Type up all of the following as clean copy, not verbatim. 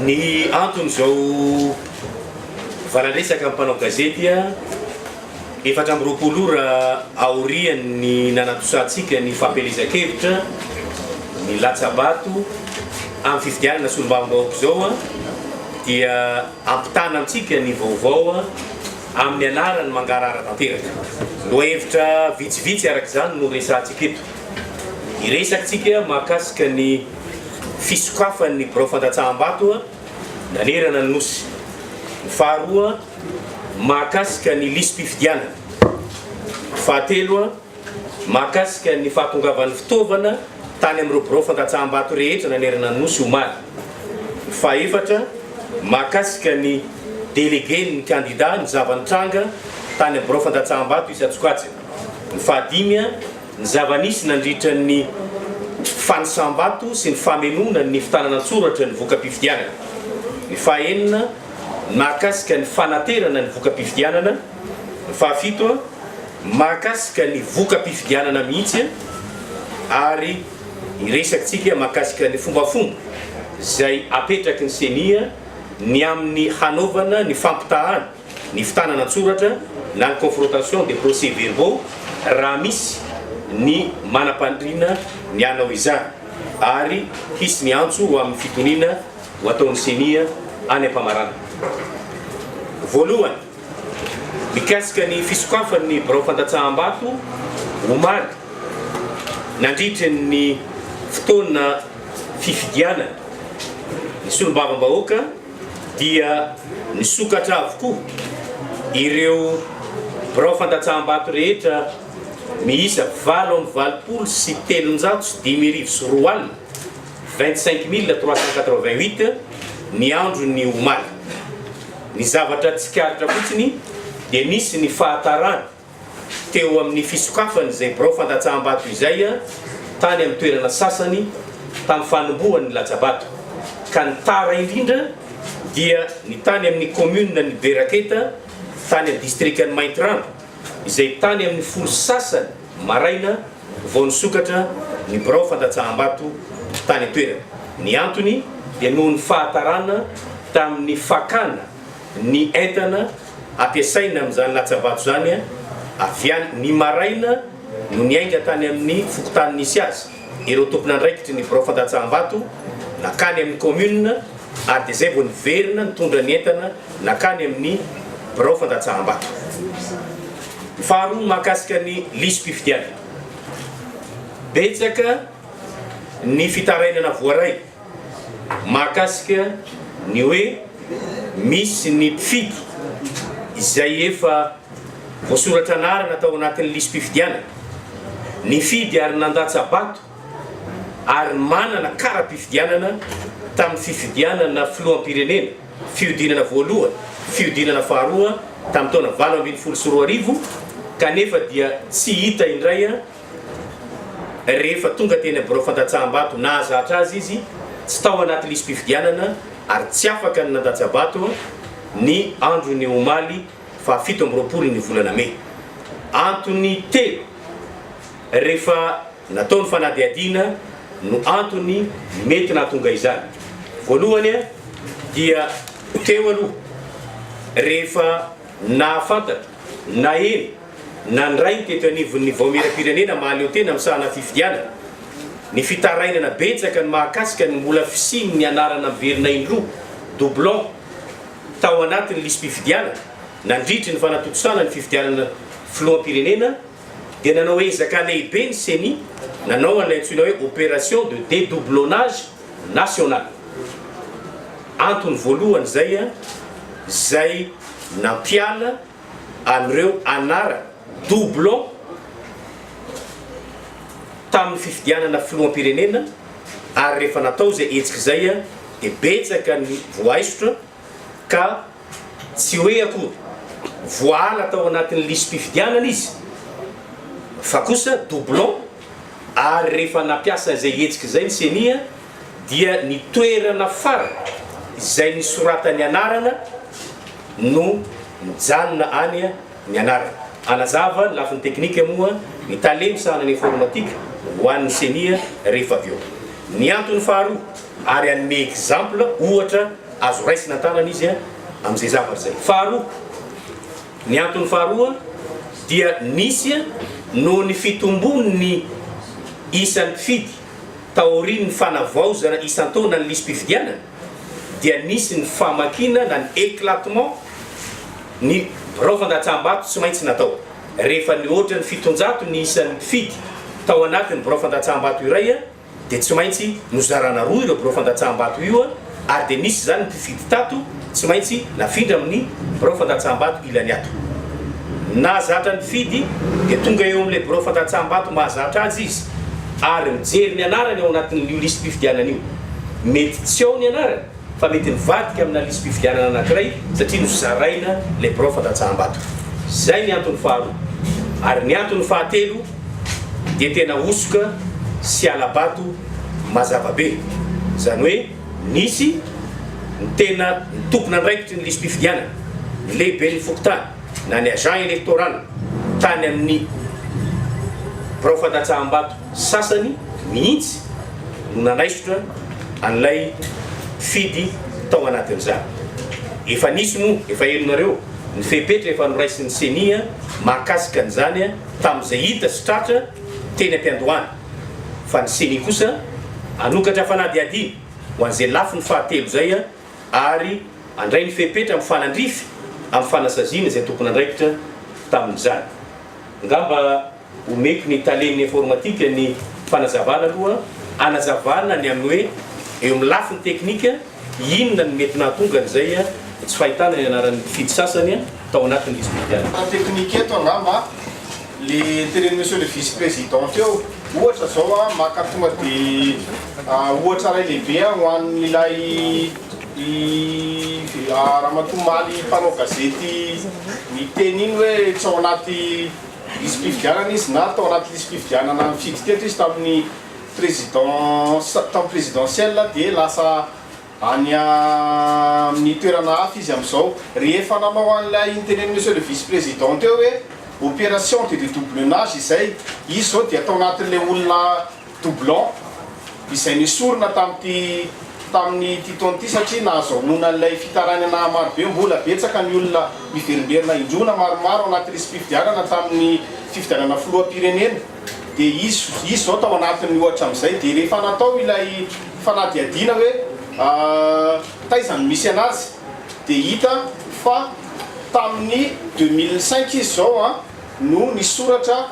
Ny anton'izao valan-dresaka amin'ny mpanao gazety, 24 ora aorian'ny nanatosantsika ny fampielezan-kevitra ny latsa-bato amin'ny fifidianana solombavambahoaka izao dia ampitana amintsika ny vaovao amin'ny anaran'ny mangarahara tanteraka. Lohahevitra vitsivitsy araka izany no resahantsika eto. Hiresaka mahakasika ny fisokafan'ny birao fandatsaham-bato nanerana ny Nosy. Ny faharoa, mahakasika ny lisi-pifidianana. Ny fahatelo, mahakasika ny fahatongavan'ny fitaovana tany amin'ireo birao fandatsaham-bato rehetra nanerana ny Nosy omaly. Ny fahefatra, mahakasika ny delegen'ny kandida ny zava-nitranga tany amin'ny birao fandatsaham-bato isan-tsokajiny. Ny fahadimy, ny zava-nisy nandritra ny fanisam-bato sy ny famenoana ny fitanana an-tsoratra ny voka-pifidianana. Ny fahaenina, mahakasika ny fanaterana ny voka-pifidianana. Ny fahafito, mahakasika ny voka-pifidianana mihitsy ary hiresakintsika mahakasika ny fombafomba izay apetraky ny Ceni ny amin'ny hanaovana ny fampitahana ny fitanana an-tsoratra na ny confrontation des procès verbaux raha misy ny manam-paniriana ny hanao izany ary hisy ny antso ho amin'ny fitoniana ho ataon'ny Ceni any am-pamaranana. Voalohany, mikasika ny fisokafan'ny birao fandatsaham-bato omaly nandritry ny fotoana fifidianana ny solombavambahoaka dia nisokatra avokoa ireo birao fandatsaham-bato rehetra miisa 388, 25388, ny andron'ny omaly. Ny zavatra tsikaritra fotsiny dia nisy ny fahatarana teo amin'ny fisokafan'izay birao fandatsaham-bato izay tany amin'ny toerana sasany tamin'ny fanombohan'ny latsa-bato ka ny tara indrindra dia ny tany amin'ny kaominina ny Beraketa tany amin'ny distrikan'i Maintirano izay tany amin'ny folo sasany maraina vao nisokatra ny birao fandatsaham-bato tany an-toerana. Ny antony dia noho ny fahatarana tamin'ny fakana ny entana ampiasaina amin'izany latsa-bato izany avy any ny maraina no niainga tany amin'ny fokontany nisy azy ireo tompon'andraikitry ny birao fandatsaham-bato nankany amin'ny commune ary dia izay vao niverina nitondra ny entana nankany amin'ny birao fandatsaham-bato. Ny faharoa mahakasika ny lisi-pifidianana. Betsaka ny fitarainana voaray mahakasika ny hoe misy ny mpifidy izay efa voasoratra anarana tao anatin'ny lisi-pifidianana, nifidy ary nandatsa-bato ary manana kara-pifidianana tamin'ny fifidianana filoham-pirenena, fihodinana voalohany, fihodinana faharoa tamin'ny taona 2018 kanefa dia tsy hita indray rehefa tonga teny amin'ny birao fandatsaham-bato nahazatra azy izy, tsy tao anaty lisi-pifidianana ary tsy afaka ny nandatsa-bato ny andron'ny omaly faha 27 ny volana mey. Antony telo rehefa natao ny fanadihadiana no antony mety nahatonga izany. Voalohany dia teo aloha rehefa nahafantatra, naheno, nandray ny teto anivon'ny Vaomieram-pirenena mahaleotena misahana fifidianana, ny fitarainana betsaka ny mahakasika ny mbola fisian'ny anarana miverina indroa, doublon, tao anatin'ny lisi-pifidianana nandritry ny fanatontosana ny fifidianana filoham-pirenena dia nanao ezaka lehibe ny Ceni nanao an'ilay antsoina hoe opération de dédoublonnage national. Antony voalohany izay izay nampiala an'ireo anarana doublon tamin'ny fifidianana filoham-pirenena ary rehefa natao izay hetsika izay dia betsaka ny voaisotra ka tsy hoe akory voaala tao anatin'ny lisi-pifidianana izy fa kosa doublon ary rehefa nampiasa izay hetsika izay ny Ceni dia ny toerana farany izay nisoratany anarana no mijanona any ny anarana. Hanazava ny lafiny teknika moa ny tale misahana ny informatique ho an'ny Ceni rehefa avy eo. Ny antony faharoa ary hanome exemple ohatra. azo raisina an-tanana izy amin'izay zavatra izay. Faharoa, ny antony faharoa dia nisy noho ny fitombon'ny isan'ny mpifidy taorian'ny fanavaozana isan-taona ny lisi-pifidianana dia nisy ny famakiana na ny éclatement ny birao fandatsaham-bato tsy maintsy natao. Rehefa nihoatra ny 700 ny isan'ny mpifidy tao anatin'ny birao fandatsaham-bato iray dia tsy maintsy nozarana roa ireo birao fandatsaham-bato io ary dia nisy izany ny mpifidy tato tsy maintsy nafindra amin'ny birao fandatsaham-bato ilany ato. Nahazatra ny mpifidy dia tonga eo amin'ilay birao fandatsaham-bato mahazatra azy izy ary mijery ny anarany ao anatin'io lisi-pifidianana io. Mety tsy ao ny anarany fa mety nivadika amina lisi-pifidianana anankiray satria nozaraina ilay birao fandatsaham-bato. Izay ny antony faharoa. Ary ny antony fahatelo dia tena hosoka sy hala-bato mazava be. Izany hoe nisy ny tena ny tompon'andraikitry ny lisi-pifidianana, ny lehiben'ny fokontany na ny agent électoral tany amin'ny birao fandatsaham-bato sasany mihitsy no nanaisotra an'ilay mpifidy tao anatin'izany. Efa nisy moa, efa henonareo, ny fepetra efa noraisin'ny Ceni mahakasika an'izany tamin'izay hita sy tratra teny am-piandohana fa ny Ceni kosa hanokatra fanadihadiana ho an'izay lafiny fahatelo izay ary handray ny fepetra mifanandrify amin'ny fanasaziana izay tompon'andraikitra tamin'izany. Angamba omeko ny talen'ny informatique ny fanazavana aloha hanazavana ny amin'ny hoe eo amin'ny lafiny teknika inona no mety nahatonga an'izay tsy fahitana ny anaran'ny mpifidy sasany tao anatin'ny lisi-pifidianana. Raha teknika eto angamba le tenenin'i monsieur le vice président teo, ohatra zao a, maka tonga de ohatra iray lehibe a ho an'ilay ramatoa omaly mpanao gazety niteny iny hoe tsy ao anaty lisi-pifidianana izy na tao anaty lisi-pifidianana nifidy teto izy tamin'ny président tamin'ny présidentielle dia lasa any amin'ny toerana hafa izy amin'izao. Rehefa nanao an'ilay notenenin'i monsieur le vice président teo hoe opération de dédoublonnage izay, izy izao dia tao anatin'ilay olona doublon izay nesorina tamin'ity tamin'ity taona ity satria nahazahoana an'ilay fitarainana marobe, mbola betsaka ny olona miverimberina indroa na maromaro ao anaty lisi-pifidianana tamin'ny fifidianana filoham-pirenena. Dia izy izy izao tao anatin'ny ohatra amin'izay. Dia rehefa natao ilay fanadihadiana hoe taiza no misy anazy dia hita fa tamin'ny 2005 izy izao an no nisoratra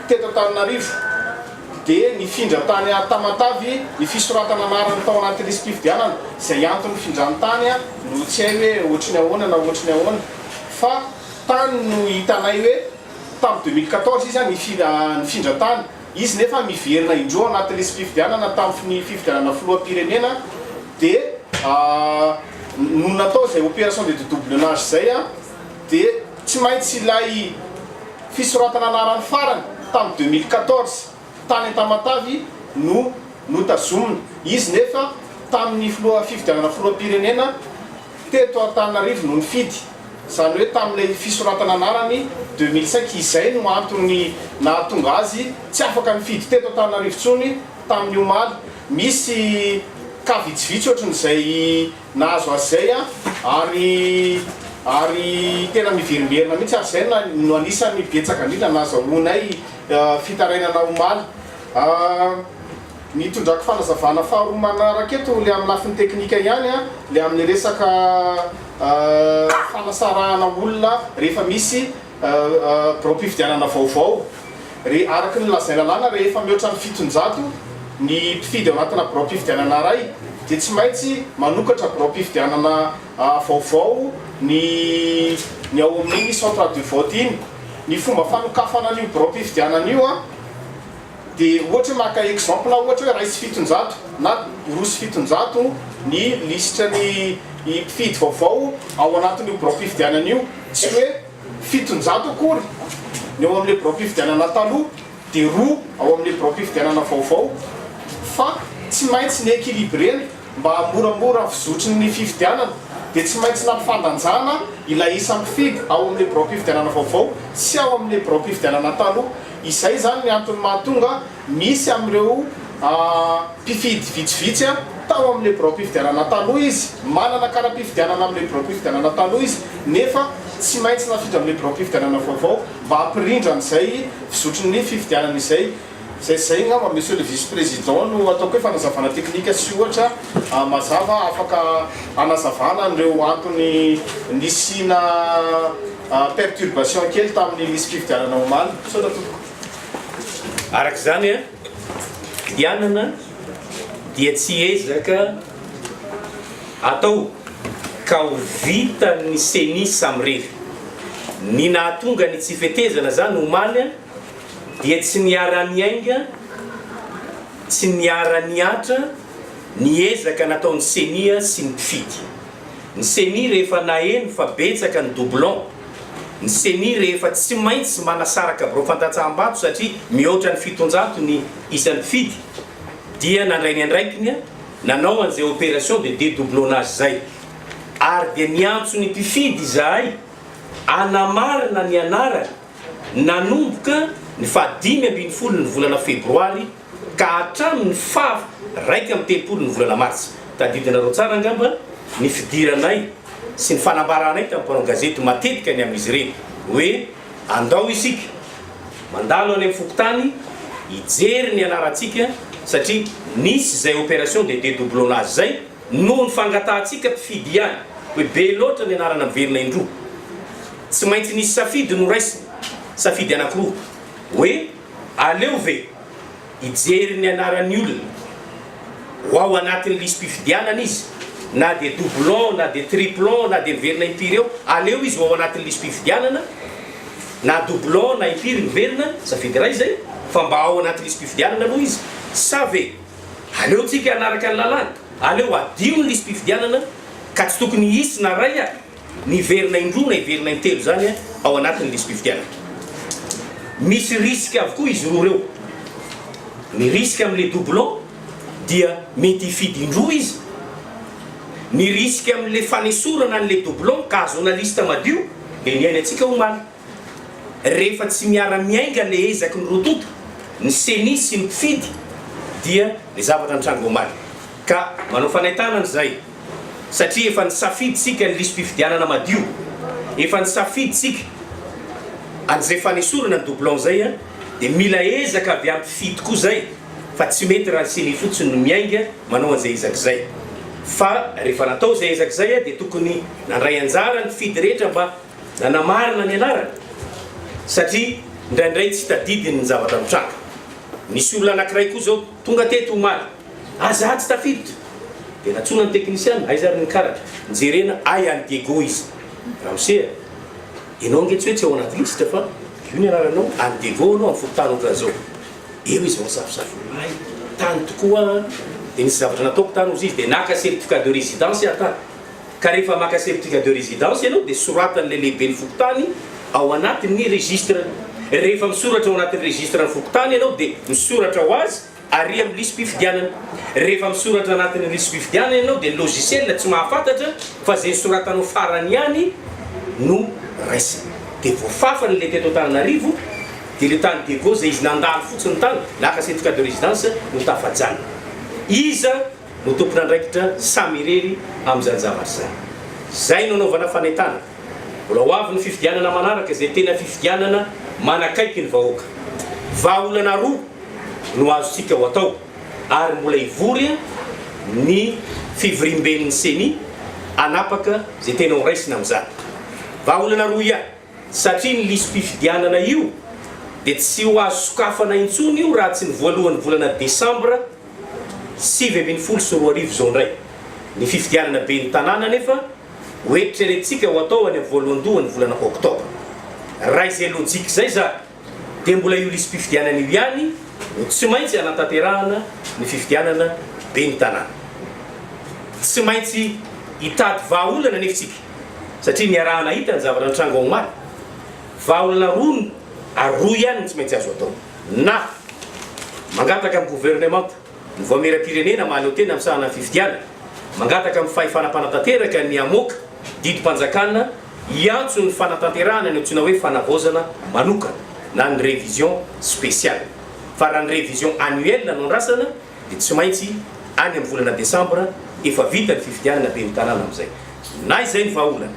teto Antananarivo. Dia nifindra tany Tamatave ny fisoratana anarany tao anaty lisi-pifidianana. Izay antony nifindrany tany no tsy hay hoe ohatry ny ahoana na ohatry ny ahoana fa tany no hitanay hoe Tamin'ny 2014 izy nifindra tany. Izy nefa miverina indroa ao anaty lisi-pifidianana tamin'ny fifidianana filoham-pirenena dia nony natao izay opération de dedoublonnage izay dia tsy maintsy ilay fisoratana anarany farany tamin'ny 2014 tany Tamatave no notazomina. Izy nefa tamin'ny filoha fifidianana filoham-pirenena teto Antananarivo no nifidy. Izany hoe tamin'ilay fisoratana anarany 2005, izay no antony nahatonga azy tsy afaka nifidy teto Antananarivo intsony tamin'ny omaly. Misy cas vitsivitsy ohatran'izay nahazo azy izay ary ary tena miverimberina mihitsy ary izay no anisan'ny betsaka indrindra nahazahoanay fitarainana omaly. Ny hitondrako fanazavana faharoa manaraka eto le amin'ny lafiny teknika ihany le amin'ny resaka fanasarahana olona rehefa misy biraom-pifidianana vaovao. Re araka ny lazain'ny lalàna rehefa mihoatra ny 700 ny mpifidy ao anatina biraom-pifidianana iray dia tsy maintsy manokatra biraom-pifidianana vaovao ny ny ao amin'iny centre de vote iny. Ny fomba fanokafana an'io biraom-pifidianana io dia ohatra hoe maka exemple aho ohatra hoe 701 na 702 ny lisitra ny mpifidy vaovao ao anatin'io biraom-pifidianana io, tsy hoe 700 akory ny ao amin'ilay biraom-pifidianana taloha dia roa ao amin'ilay biraom-pifidianana vaovao fa tsy maintsy ny équilibrena Mba hahamoramora ny fizotry ny fifidianana dia tsy maintsy nampifandanjana ilay isa mpifidy ao amin'ilay biraom-pifidianana vaovao sy ao amin'ilay biraom-pifidianana taloha. Izay izany ny antony mahatonga misy amin'ireo mpifidy vitsivitsy. tao amin'ilay biraom-pifidianana taloha izy, manana kara-pifidianana amin'ilay biraom-pifidianana taloha izy, nefa tsy maintsy nafindra amin'ilay biraom-pifidianana vaovao mba hampirindra an'izay fizotry ny fifidianana izay. Izay izay angamba Monsieur le Vice Président no ataoko hoe fanazavana teknika sy ohatra mazava afaka hanazavana an'ireo antony nisiana perturbation kely tamin'ny lisi-pifidianana omaly. Misaotra tompoko. Araka izany, fifidianana dia tsy ezaka atao ka ho vitan'ny Ceni samirery. Ny nahatonga ny tsy fetezana izany omaly dia tsy niara-niainga, tsy niara-nihatra ny ezaka nataon'ny Ceni sy ny mpifidy. Ny Ceni rehefa naheno fa betsaka ny doublon, ny Ceni rehefa tsy maintsy manasaraka birao fandatsaham-bato satria mihoatra ny 700 ny isan'ny mpifidy dia nandray ny andraikiny nanao an'izay opération de dédoublonnage izay. Ary dia niantso ny mpifidy izahay hanamarina ny anarany Nanomboka ny faha 15 ny volana febroary ka hatramin'ny faha 31 ny volana martsa. Tadidinareo tsara angamba ny fidiranay sy ny fanambaranay tamin'ny mpanao gazety matetika ny amin'izy ireny hoe andao isika mandalo any amin'ny fokontany hijery ny anarantsika satria nisy izay opération de dédoublonnage izay noho ny fangatahantsika mpifidy ihany hoe be loatra ny anarana miverina indroa. Tsy maintsy nisy safidy noraisina, safidy anankiroa, hoe aleo ve hijery ny anaran'ny olona ho ao anatin'ny lisi-pifidianana izy, na dia doublon na dia triplon na dia miverina impiry eo, aleo izy ho ao anatin'ny lisi-pifidianana, na doublon na impiry miverina, safidy iray izay, fa mba ao anaty lisi-pifidianana aloha izy, sa ve aleo tsika hanaraka ny lalàna, aleo hadio ny lisi-pifidianana ka tsy tokony hisy na iray ary. Niverina indroa na hiverina intelo izany ao anatin'ny lisi-pifidianana. Misy risque avokoa izy roa ireo. Ny risque amin'ilay doublon dia mety hifidy indroa izy. Ny risque amin'ilay fanesorana an'ilay doublon ka ahazoana liste madio dia niainantsika omaly. Rehefa tsy miara-miainga ilay ezaky ny roa tonta, ny ceni sy ny mpifidy dia ilay zavatra nitranga omaly. Ka manao fanaintanana izay. Satria efa nisafidy tsika ny lisi-pifidianana madio, efa nisafidy tsika an'izay fanesorana ny doublon zay an, dia mila ezaka avy amin'ny mpifidy koa zay fa tsy mety raha ny ceni fotsiny no miainga manao an'izay ezaka izay. Fa rehefa natao izay ezaka izay an, dia tokony nandray anjara ny mpifidy rehetra mba nanamarina ny anarany satria indraindray tsy tadidiny ny zavatra mitranga. Nisy olona anankiray koa zao tonga teto omaly. Aza tsy tafiditra! Dia nantsoina ny teknisiana, aiza ary ny karatra? Nijerena, ay any Diego izy. Ramose a! Ianao ange tsy hoe tsy ao anaty lisitra fa io ny anaranao, any Diego anao, amin'ny fokontany ohatran'izao. Eo izy vao nisafosafo, ay, tany tokoa an! Dia nisy zavatra nataoko tany hozy izy, dia naka certificat de résidence aho tany. Ka rehefa maka certificat de résidence ianao dia soratan'ilay lehiben'ny fokontany ao anatin'ny registre. Rehefa misoratra ao anatin'ny registre ny fokontany ianao dia misoratra ho azy Ary amin'ny lisi-pifidianana. Rehefa misoratra anatin'ny lisi-pifidianana ianao dia ny logiciel tsy mahafantatra fa izay nosoratanao farany ihany no raisina. Dia voafafany ilay teto Antananarivo dia ilay tany Diego izay izy nandalo fotsiny tany, naka certificat de résidence no tafajanona. Iza no tompon'andraikitra samy irery amin'izany zavatra izany? Izay no anaovana fanentanana. Mbola ho avy ny fifidianana manaraka izay tena fifidianana manakaiky ny vahoaka. Vahaolana roa no azontsika ho atao ary mbola hivory ny fivoriamben'ny Ceni hanapaka izay tena ho raisina amin'izany. Vahaolana roa ihany satria ny lisi-pifidianana io dia tsy ho azo sokafana intsony io raha tsy ny voalohan'ny volana desambra 2019 izao indray. Ny fifidianana ben'ny tanàna anefa ho eritreretintsika ho atao any amin'ny voalohandohan'ny volana oktobra. Raha izay lojika izay izany dia mbola io lisi-pifidianana io ihany no tsy maintsy hanatanterahana ny fifidianana ben'ny tanàna. Tsy maintsy hitady vahaolana anefa isika satria niaraha-nahita ny zavatra nitranga omaly. Vahaolana roa no ary roa ihany no tsy maintsy azo atao. Na mangataka amin'ny governemanta, ny vaomieram-pirenena mahaleo tena misahana ny fifidianana, mangataka amin'ny fahefana mpanatanteraka ny hamoaka didim-panjakana hiantso ny fanatanterahana ny antsoina hoe fanavaozana manokana na ny révision spéciale. Fa raha ny révision annuelle no andrasana dia tsy maintsy Any amin'ny volana desambra efa vita ny fifidianana ben'ny tanàna amin'izay. Na izay ny vahaolana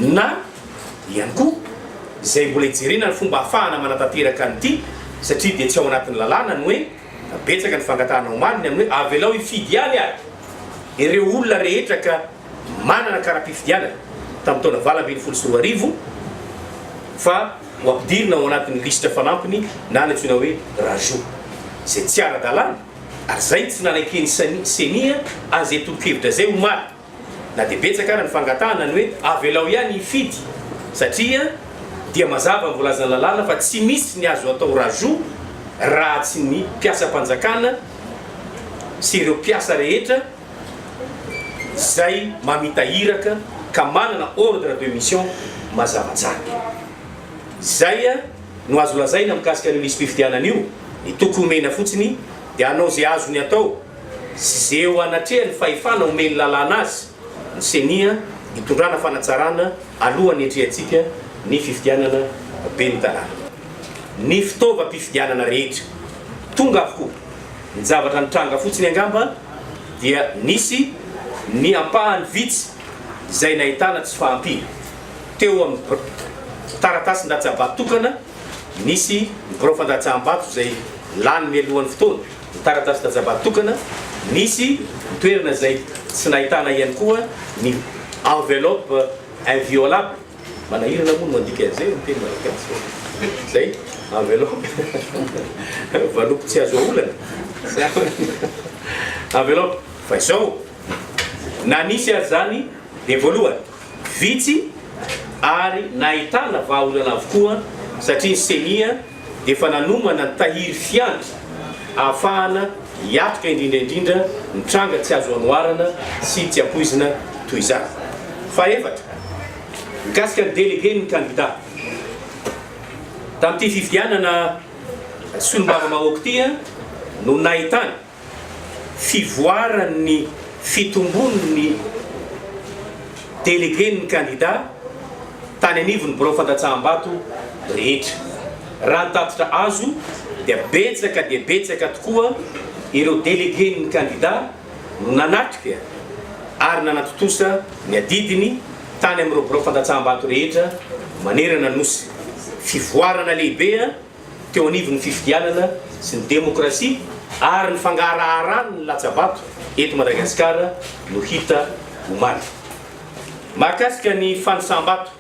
na ihany koa izay mbola hijerena ny fomba ahafahana manatanteraka an'ity satria dia tsy ao anatin'ny lalàna ny hoe betsaka ny fangatahana omaly ny amin'ny hoe avelao hifidy ihany ary ireo olona rehetra ka manana kara-pifidianana tamin'ny taona 2018 fa ho ampidirina ao anatin'ny lisitra fanampiny na ny antsoina hoe rajout izay tsy ara-dalàna ary izay no tsy nanaiken'ny Ceni an'izay tolo-kevitra izay omaly na dia betsaka ara ny fangatahana ny hoe avelao ihany hifidy satria dia mazava ny voalazan'ny lalàna fa tsy misy ny azo atao rajout raha tsy ny mpiasam-panjakana sy ireo mpiasa rehetra izay mamita iraka ka manana ordre de mission mazava tsara. Izay no azo lazaina mikasika an'io lisi-pifidianana io, ny toky omena fotsiny dia hanao izay azony atao sy izay eo anatrehan'ny fahefana omen'ny lalàna azy ny ceni hitondrana fanatsarana alohan'ny hiatrehantsika ny fifidianana ben'ny tanàna. Ny fitaovam-pifidianana rehetra tonga avokoa. Ny zavatra nitranga fotsiny angamba dia nisy ny ampahany vitsy izay nahitana tsy fahampiana teo amin'ny taratasin-datsabato tokana, nisy ny birao fandatsaham-bato izay lany mialohan'ny fotoana ny taratasin-datsabato tokana, nisy ny toerana izay tsy nahitana ihany koa ny enveloppe inviolable. Manahirana moa ny mandika an'izay amin'ny teny malagasy fa zay, enveloppe, valopy tsy azo aolana, enveloppe, fa izao na nisy aza izany dia voalohany vitsy ary nahitana vahaolana avokoa satria ny ceni dia efa nanomana ny tahiry fiandry ahafahana hiatrika indrindra indrindra ny tranga tsy azo anoharana sy tsy ampoizina toy izany. Fahefatra, mikasika ny délégué-n'ny kandida. Tamin'ity fifidianana solombavambahoaka ity no nahitana fivoaran'ny fitombon'ny délégué-n'ny kandida tany anivon'ny birao fandatsaham-bato rehetra. Raha ny tatitra azo dia betsaka dia betsaka tokoa ireo délégué-n'ny kandida no nanatrika ary nanatontosa ny adidiny tany amin'ireo birao fandatsaham-bato rehetra manerana ny Nosy. Fivoarana lehibe teo anivon'ny fifidianana sy ny demokrasia ary ny fangaraharan'ny latsa-bato eto Madagasikara no hita omaly. Mahakasika ny fanisam-bato,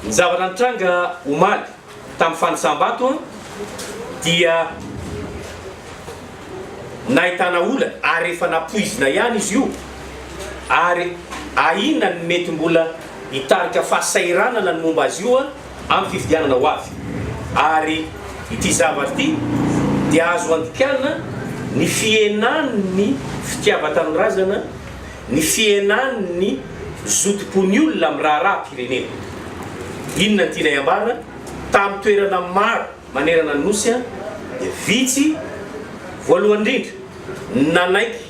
ny zavatra nitranga omaly tamin'ny fanisam-bato dia nahitana olana ary efa napoizina ihany izy io ary ahiana ny mety mbola hitarika fahasahiranana ny momba azy io amin'ny fifidianana ho avy ary ity zavatra ity dia azo andikana ny fihenan'ny fitiavan-tanindrazana, ny fihenan'ny zotom-pon'ny olona amin'ny raharaham-pirenena. Inona no tianay ambara? Tamin'ny toerana maro manerana ny Nosy dia vitsy, voalohany indrindra, ny nanaiky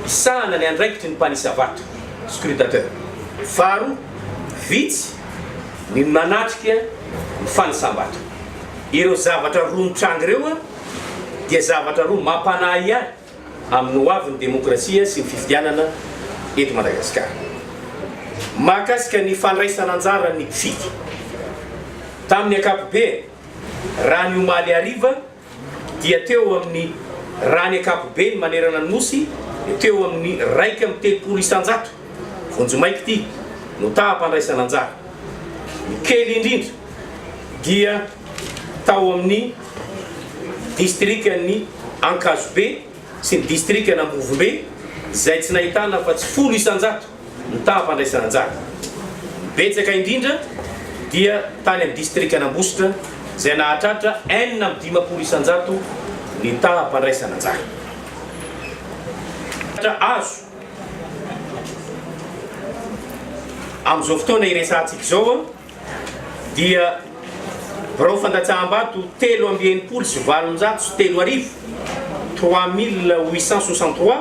hisahana ny andraikitry ny mpanisa vato, scrutateur. Faharoa, vitsy ny manatrika ny fanisam-bato. Ireo zavatra roa mitranga ireo dia zavatra roa mampanahy ahy amin'ny hoavin'ny demokrasia sy ny fifidianana eto Madagasikara. Mahakasika ny fandraisana anjaran'ny mpifidy. Tamin'ny ankapobeny, raha ny omaly hariva dia teo amin'ny raha ny ankapobeny manerana ny Nosy dia teo amin'ny 31% vonjimaika ity no taham-pandraisana anjara. Ny kely indrindra dia tao amin'ny distrikan'i Ankazobe sy ny distrikan'Ambovombe izay tsy nahitana afa-tsy 10% ny taham-pandraisana anjara. Ny betsaka indrindra dia tany amin'ny distrikan'Ambositra izay nahatratra 56% ny taham-pandraisana anjara. Azo amin'izao fotoana iresahantsika izao dia birao fandatsaham-bato 3863, 3863,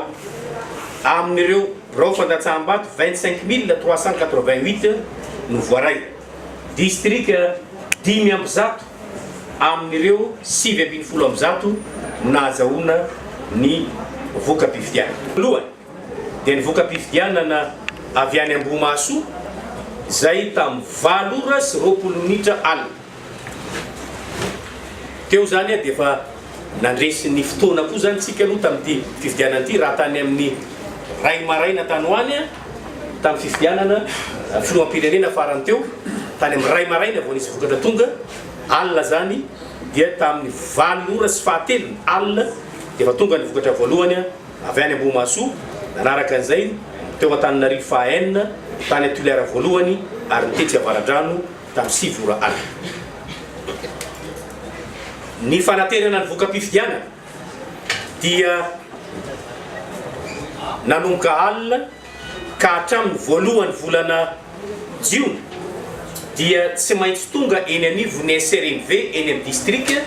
amin'ireo birao fandatsaham-bato 25388 no voaray. Distrika 105 amin'ireo 119 no nahazahoana ny voka-pifidianana. Voalohany dia ny voka-pifidianana avy any Ambohimahasoa izay tamin'ny 8 ora 20 alina. Teo izany dia efa nandresy ny fotoana koa izany tsika aloha tamin'ity fifidianana ity raha tany amin'ny 1 maraina tany ho any tamin'ny fifidianana filoham-pirenena farany teo, tany amin'ny 1 maraina vao nisy vokatra tonga, alina izany dia tamin'ny 8 ora sy fahatelony alina dia efa tonga ny vokatra voalohany avy any Ambohimahasoa, nanaraka an'izay teo Antananarivo faha enina, tany Toliara voalohany ary ny tetsy Avaradrano tamin'ny 9 ora alina. Ny fanaterana ny voka-pifidianana dia nanomboka alina ka hatramin'ny voalohan'ny volana jiona dia tsy maintsy tonga eny anivon'ny SRMV eny amin'ny distrika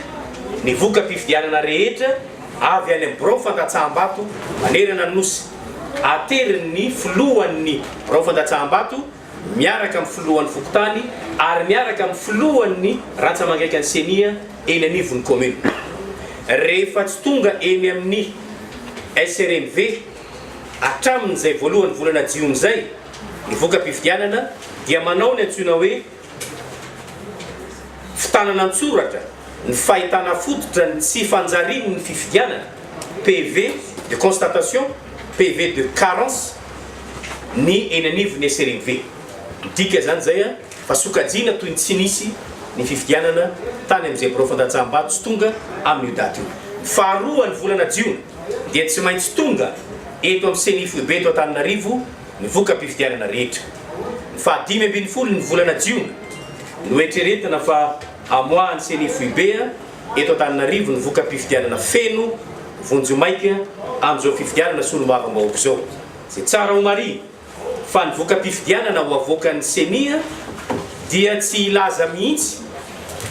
ny voka-pifidianana rehetra avy any amin'ny birao fandatsaham-bato manerana ny Nosy. Aterin'ny filohan'ny birao fandatsaham-bato miaraka amin'ny filohan'ny fokontany ary miaraka amin'ny filohan'ny rantsamangaikan'ny Ceni eny anivon'ny commune. Rehefa tsy tonga eny amin'ny SRMV hatramin'izay voalohan'ny volana jiona izay ny voka-pifidianana dia manao ny antsoina hoe fitanana an-tsoratra ny fahitana fototra ny tsy fanjarian'ny fifidianana, PV de constatation, PV de carence, ny eny anivon'ny SRMV. Midika izany izay fa sokajiana toy ny tsy nisy ny fifidianana tany amin'izay birao fandatsaham-bato tsy tonga amin'io daty io. Ny faharoa ny volana jiona dia tsy maintsy tonga eto amin'ny Ceni foibe eto Antananarivo ny voka-pifidianana rehetra. Ny faha-15 ny volana jiona no eritreretina fa hamoahan'ny Ceni foibe eto Antananarivo ny voka-pifidianana feno vonjimaika amin'izao fifidianana solombavambahoaka izao. Izay tsara ho marihina fa ny voka-pifidianana ho avoakan'ny Ceni dia tsy hilaza mihitsy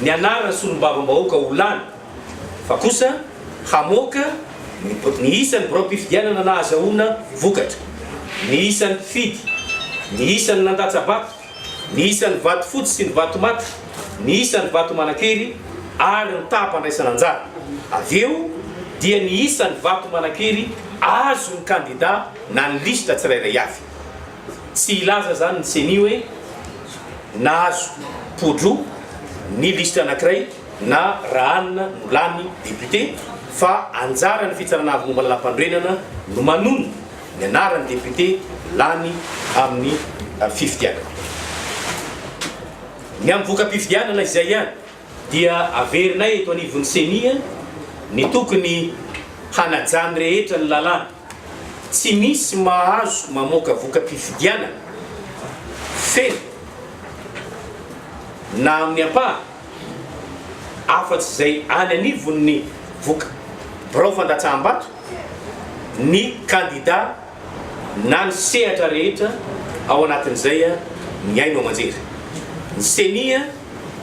ny anaran'ny solombavambahoaka ho lany fa kosa hamoaka ny isan'ny biraom-pifidianana nahazahoana vokatra, ny isan'ny mpifidy, ny isan'ny nandatsa-bato, ny isan'ny vato fotsy sy ny vato maty, ny isan'ny vato manan-kery ary ny taham-pandraisana anjara. Avy eo dia ny isan'ny vato manan-kery azon'ny kandida na ny lisitra tsirairay avy. Tsy hilaza izany ny Ceni hoe nahazo po-droa ny lisitra anankiray na Rahanina no lany député fa anjaran'ny Fitsarana Avo Momba ny Lalàmpanorenana no manonona ny anaran'ny député lany amin'ny fifidianana. Ny amin'ny voka-pifidianana izay ihany dia averinay eto anivon'ny Ceni ny tokony hanajan'ny rehetra ny lalàna. Tsy misy mahazo mamoaka voka-pifidianana feno na amin'ny ampahany afa-tsy izay any anivon'ny voka birao fandatsaham-bato ny kandida na ny sehatra rehetra ao anatin'izay ny haino aman-jery. Ny Ceni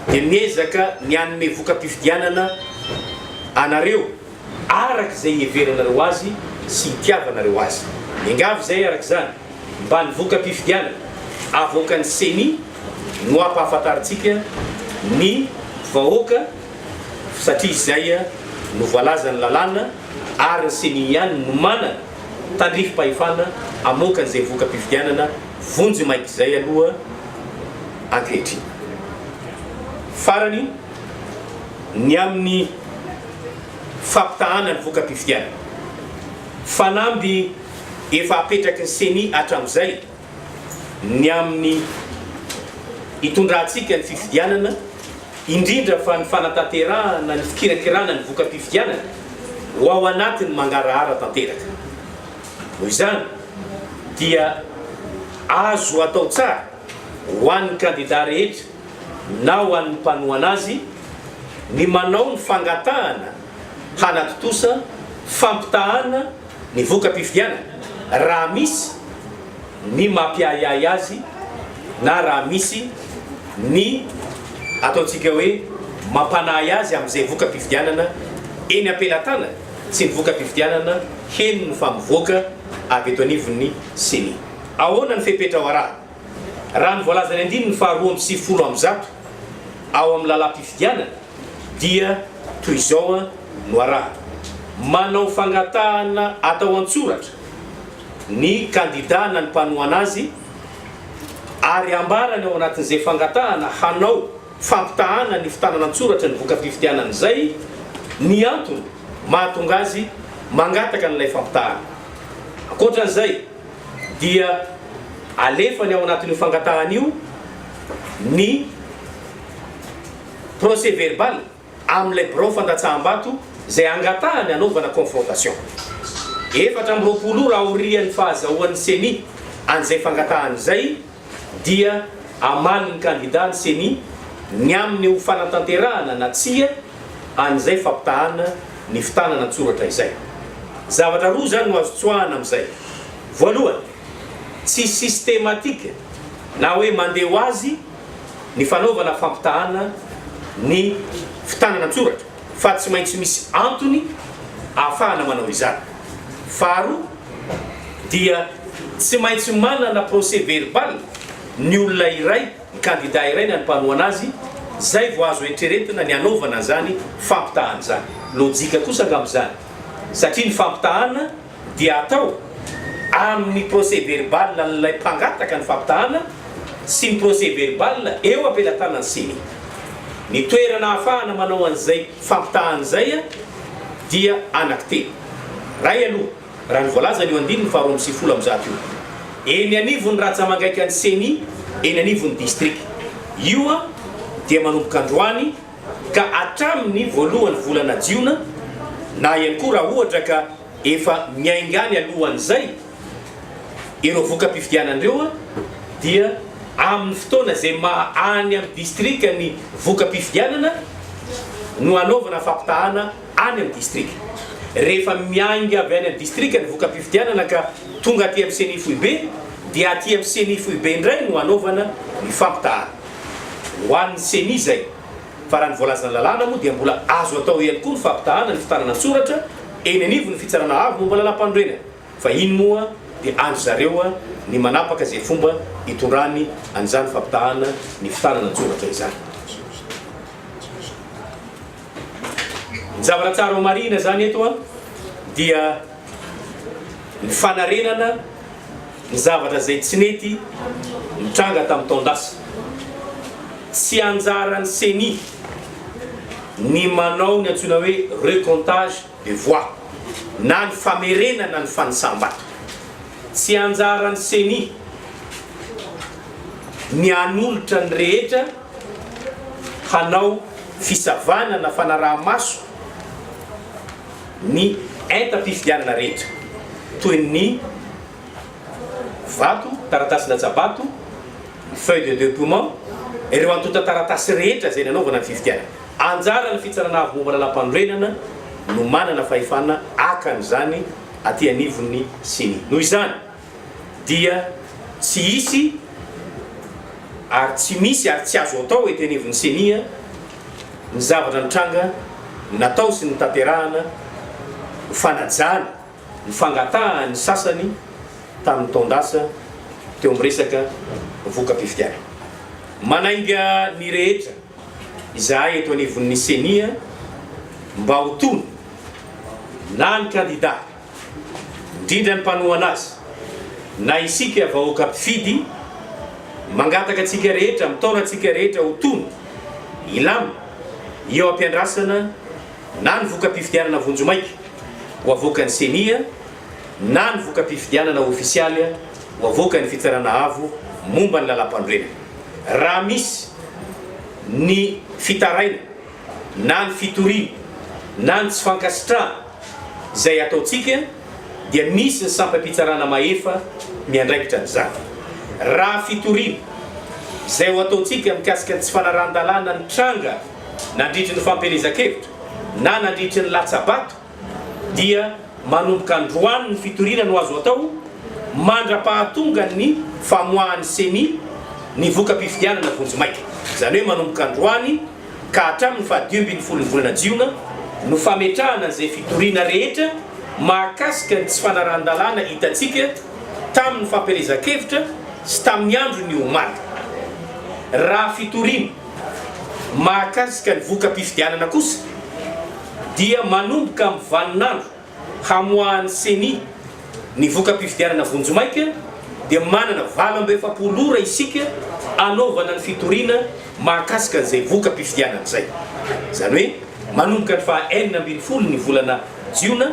dia miezaka ny hanome voka-pifidianana anareo araka izay iheveranareo azy sy itiavanareo azy. Miangavy izahay araka izany mba ny voka-pifidianana avoakan'ny Ceni no hampahafantarintsika ny vahoaka satria izay no voalazan'ny lalàna ary ny Ceni ihany no manana tandrifim-pahefana hamoaka an'izay voka-pifidianana vonjimaika izay aloha ankehitriny. Farany, ny amin'ny fampitahana ny voka-pifidianana. Fanamby efa apetraky ny Ceni hatramin'izay ny amin'ny hitondrantsika ny fifidianana, indrindra fa ny fanatanterahana ny fikirakirana ny voka-pifidianana ho ao anatin'ny mangarahara tanteraka. Noho izany dia azo atao tsara ho an'ny kandida rehetra na ho an'ny mpanohana azy ny manao ny fangatahana hanatontosa fampitahana ny voka-pifidianana raha misy ny mampiahiahy azy na raha misy ny ataontsika hoe mampanahy azy amin'izay voka-pifidianana eny am-pelatanany sy ny voka-pifidianana henony fa mivoaka avy eto anivon'ny Ceni. Ahoana ny fepetra ho arahana? Raha ny voalazan'ny andininy faha 192 ao amin'ny lalàm-pifidianana dia toy izao no arahana. manao fangatahana atao an-tsoratra ny kandida na ny mpanohana azy ary ambarany ao anatin'izay fangatahana hanao fampitahana ny fitanana an-tsoratra ny voka-pifidianana izay ny antony mahatonga azy mangataka an'ilay fampitahana. Ankoatra an'izay dia alefany ao anatin'io fangatahana io ny procès verbal amin'ilay birao fandatsaham-bato izay angatahany hanaovana confrontation. 24 ora aorian'ny fahazahoan'ny Ceni an'izay fangatahana izay dia hamaly ny kandida ny Ceni ny amin'ny ho fanatanterahana na tsia an'izay fampitahana ny fitanana an-tsoratra izay. Zavatra roa izany no azo tsoahana amin'izay. Voalohany, tsy systématique na hoe mandeha ho azy ny fanaovana fampitahana ny fitanana an-tsoratra fa tsy maintsy misy antony ahafahana manao izany. Faharoa dia tsy maintsy manana procès verbal ny olona iray, ny kandida iray na ny mpanohana azy, zay vao azo eritreretina ny hanaovana an'izany fampitahana izany. Lojika kosa angamba izany satria ny fampitahana dia atao amin'ny procès verbal an'ilay mpangataka ny fampitahana sy ny procès verbal eo am-pelatanan'ny Ceni. Ny toerana ahafahana manao an'izay fampitahana izay dia anankitelo. Iray aloha, raha ny voalazan'io andininy faha 192 io, eny anivon'ny ratsa-mangaikan'ny Ceni eny anivon'ny distrika. Io dia manomboka androany ka hatramin'ny voalohan'ny volana jiona na ihany koa raha ohatra ka efa miainga any alohan'izay ireo voka-pifidianana ireo dia amin'ny fotoana izay maha any amin'ny distrika ny voka-pifidianana no hanaovana fampitahana any amin'ny distrika. Rehefa miainga avy any amin'ny distrika ny voka-pifidianana ka tonga aty amin'ny ceni foibe dia aty amin'ny ceni foibe indray no hanaovana ny fampitahana. Ho an'ny ceni izay. Fa raha ny voalazan'ny lalàna moa dia mbola azo atao ihany koa ny fampitahana ny fitanana an-tsoratra eny anivon'ny Fitsarana Avo momba Lalàmpanorenana, fa iny moa dia an-dry zareo ny manapaka izay fomba hitondrany an'izany fampitahana ny fitanana an-tsoratra izany. Ny zavatra tsara homarihina izany eto dia ny fanarenana ny zavatra izay tsy nety nitranga tamin'ny taon-dasa. Tsy anjaran'ny Ceni ny manao ny antsoina hoe recomptage de voix na ny famerenana ny fanisam-bato. Tsy anjaran'ny Ceni ny hanolotra ny rehetra hanao fisavana na fanaraha-maso ny entam-pifidianana rehetra, toy ny vato, taratasy latsa-bato, ny feuille de depouillement, ireo antontan-taratasy rehetra izay nanaovana ny fifidianana. Anjaran'ny Fitsarana Avo Momba Lalàmpanorenana no manana fahefana haka an'izany aty anivon'ny Ceni. Noho izany dia tsy hisy ary tsy misy ary tsy azo atao ety anivon'ny Ceni ny zavatra nitranga natao sy notanterahana ho fanajana ny fangatahan'ny sasany tamin'ny taon-dasa teo amin'ny resaka voka-pifidianana. Manainga ny rehetra izahay eto anivon'ny Ceni mba ho tony na ny kandida, indrindra ny mpanohana azy, na isika vahoaka mpifidy, mangataka antsika rehetra, mitaona antsika rehetra ho tony, hilamina, eo am-piandrasana na ny voka-pifidianana vonjimaika ho avoakan'ny Ceni na ny voka-pifidianana ofisialy ho avoakan'ny Fitsarana Avo momba ny Lalàmpanorenana. Raha misy ny fitaraina na ny fitoriana na ny tsy fankasitrahana izay ataontsika dia misy ny sampam-pitsarana mahefa miandraikitra an'izany. Raha fitoriana izay ho ataontsika mikasika ny tsy fanarahan-dalàna nitranga nandritry ny fampielezan-kevitra na nandritry ny latsa-bato dia manomboka androany ny fitoriana no azo atao mandra-pahatonga ny famoahan'ny Ceni ny voka-pifidianana vonjimaika. Izany hoe manomboka androany ka hatramin'ny faha 15 ny volana jiona no fametrahana an'izay fitoriana rehetra mahakasika ny tsy fanarahan-dalàna hitantsika tamin'ny fampielezan-kevitra sy tamin'ny andron'ny omaly. Raha fitoriana mahakasika ny voka-pifidianana kosa. dia manomboka amin'ny vaninandro hamoahan'ny Ceni ny voka-pifidianana vonjimaika dia manana 48 ora isika anaovana ny fitoriana mahakasika an'izay voka-pifidianana izay. Izany hoe manomboka ny faha 16 ny volana jiona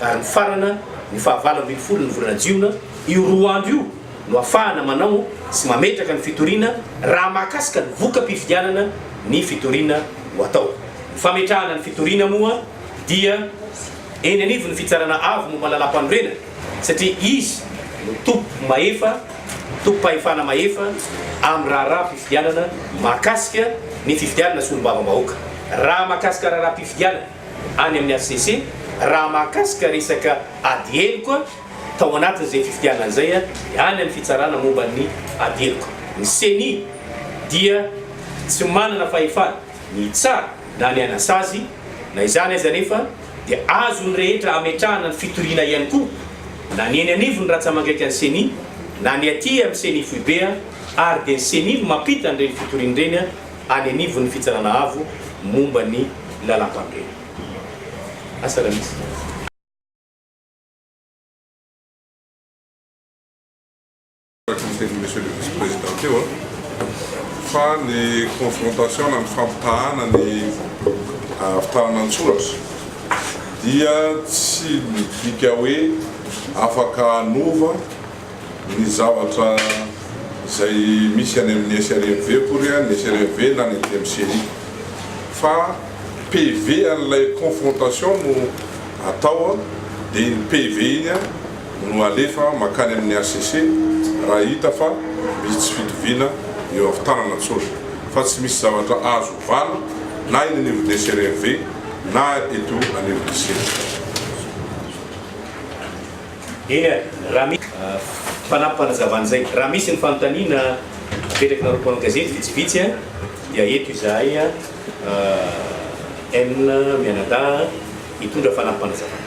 ary mifarana ny faha 18 ny volana jiona, io roa andro io no afahana manao sy mametraka ny fitoriana raha mahakasika ny voka-pifidianana ny fitoriana ho atao. Ny fametrahana ny fitoriana moa dia eny anivon'ny Fitsarana Avo momba ny Lalàmpanorenana satria izy no tompo mahefa, tompom-pahefana mahefa amin'ny raharaham-pifidianana mahakasika ny fifidianana solombavambahoaka. Raha mahakasika raharaham-pifidianana any amin'ny hcc, raha mahakasika resaka ady heloka tao anatin'izay fifidianana izay dia any amin'ny Fitsarana momba ny ady heloka. Ny Ceni dia tsy manana fahefana ny hitsara na ny hanasazy, na izany aza anefa dia azon'ny rehetra ametrahana ny fitoriana ihany koa na ny eny anivon'ny ratsamangaikan'ny Ceni na ny aty amin'ny Ceni foibe ary dia ny Ceni no mampita an'ireny fitoriana ireny any anivon'ny Fitsarana Avo momba ny Lalàmpanorenana. Asa raha misy. Araka ny tenin'i Monsieur le Vice-Président teo fa ny confrontation na ny fampitahana ny fitanana an-tsoratra dia tsy midika hoe afaka hanova ny zavatra izay misy any amin'ny SRMV akory ny SRMV na ny aty amin'ny CENI fa PV an'ilay confrontation no atao dia iny PV iny no alefa mankany amin'ny HCC raha hita fa misy tsy fitoviana eo amin'ny tanana tsotra fa tsy misy zavatra azo ovana na eny anivon'ny SRMV na eto anivon'ny ceni. Eny ary, raha misy fanampim-panazavana izay, raha misy ny fanontaniana apetraky nareo mpanao gazety vitsivitsy dia eto izahay enina mianadahy hitondra fanampim-panazavana.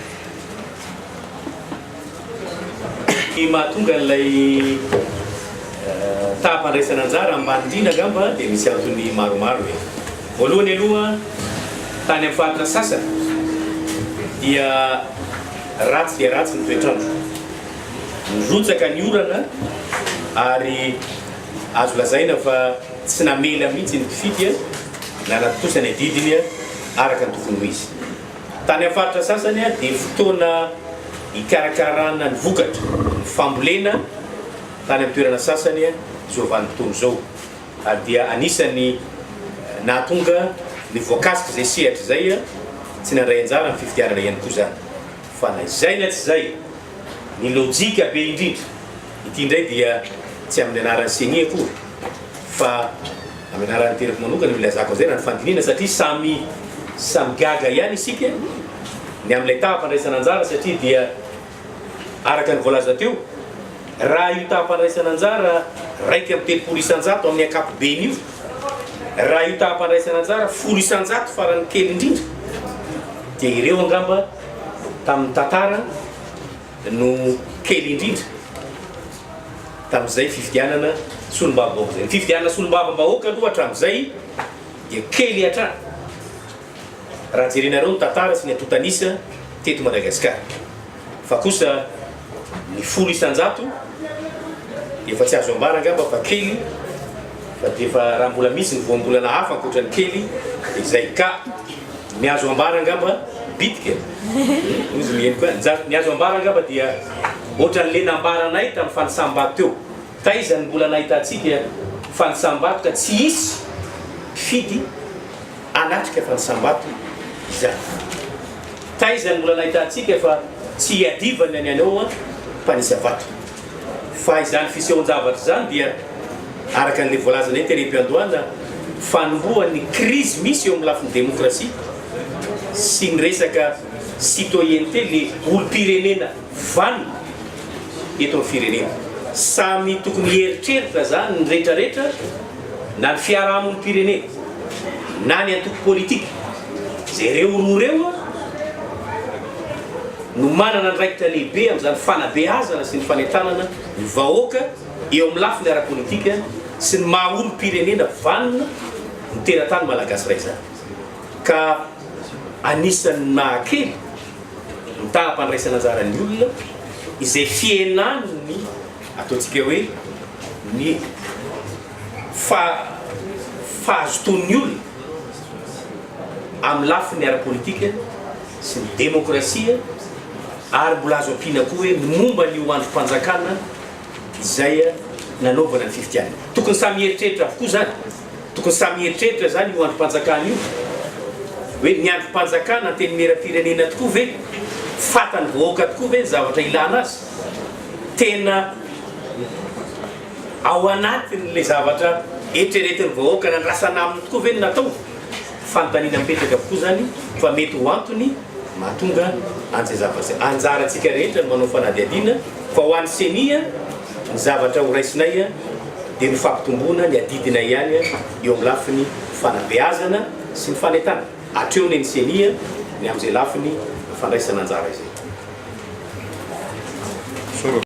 Ny mahatonga an'ilay taham-pandraisana anjara ambany indrindra angamba dia misy antony maromaro e. Voalohany aloha, tany amin'ny faritra sasany dia ratsy dia ratsy ny toetr'andro. Nirotsaka ny orana ary azo lazaina fa tsy namela mihitsy ny mpifidy nanatontosa ny adidiny araka ny tokony ho izy. Tany amin'ny faritra sasany dia fotoana hikarakarana ny vokatra, ny fambolena tany amin'ny toerana sasany izao vanim-potoana izao ary dia anisan'ny nahatonga ny voakasik'izay sehatra izay tsy nandray anjara amin'ny fifidianana ihany koa izany. Fa na izay na tsy izay, ny lojika be indrindra, ity indray dia tsy amin'ny anaran'ny Ceni akory fa Amin'ny anaran'ny tenako manokana no ilazako an'izay raha ny fandinihana satria samy samy gaga ihany isika ny amin'ilay taham-pandraisana anjara satria dia araka ny voalaza teo raha io taham-pandraisana anjara 31% amin'ny ankapobeny io raha io taham-pandraisana anjara 10% farany kely indrindra dia ireo angamba tamin'ny tantara no kely indrindra tamin'izay fifidianana solombavambahoaka izay. Ny fifidianana solombavambahoaka aloha hatramin'izay dia kely hatrany raha jerenareo ny tantara sy ny antontan'isa teto Madagasikara. Fa kosa ny 10% dia efa tsy azo ambara angamba fa kely fa dia efa raha mbola misy ny voambolana hafa ankoatra ny kely dia izay ka ny azo ambara angamba bitika Hozy ny henoko ihany. Ny azo ambara angamba dia ohatran'le nambaranay tamin'ny fanisam-bato teo. Taiza no mbola nahitantsika fanisam-bato ka tsy hisy mpifidy hanatrika fanisam-bato izany? Taiza no mbola nahitantsika fa tsy hiadivana ny anao mpanisa vato? Fa izany fisehoan-javatra izany dia araka an'ilay voalazanay tery am-piandohana, fanombohan'ny krizy misy eo amin'ny lafiny demokrasia sy ny resaka citoyenneté, le olom-pirenena vanona eto amin'ny firenena. Samy tokony hieritreritra izany ny retraretra na ny fiarahamonim-pirenena na ny antoko politika. Izay ireo roa ireo no manana andraikitra lehibe amin'izany fanabeazana sy ny fanentanana ny vahoaka eo amin'ny lafiny ara-politika sy ny maha olom-pirenena vanona ny teratany malagasy iray izany. Ka. Anisan'ny mahakely ny taham-pandraisana anjaran'ny olona izay fihenan'ny ataontsika hoe ny fahazotoan'ny olona amin'ny lafiny ara-politika sy ny demokrasia ary mbola azo ampiana koa hoe ny momba an'io andrim-panjakana izay nanaovana ny fifidianana. Tokony samy hieritreritra avokoa izany. Tokony samy hieritreritra izany io andrim-panjakana io hoe ny andrim-panjakana antenimieram-pirenena tokoa ve? Fatan'ny vahoaka tokoa ve ny zavatra ilana azy? Tena ao anatin'ilay zavatra eritreretin'ny vahoaka nandrasana aminy tokoa ve ny natao? Fanontaniana mipetraka avokoa izany fa mety ho antony mahatonga an'izay zavatra izay. Anjarantsika rehetra ny manao fanadihadiana fa ho an'ny ceni ny zavatra ho raisinay dia ny fampitomboana ny adidinay ihany eo amin'ny lafiny fanabeazana sy ny fanentanana. Hatreo ny ceni ny amin'izay lafiny fandraisana anjara izay.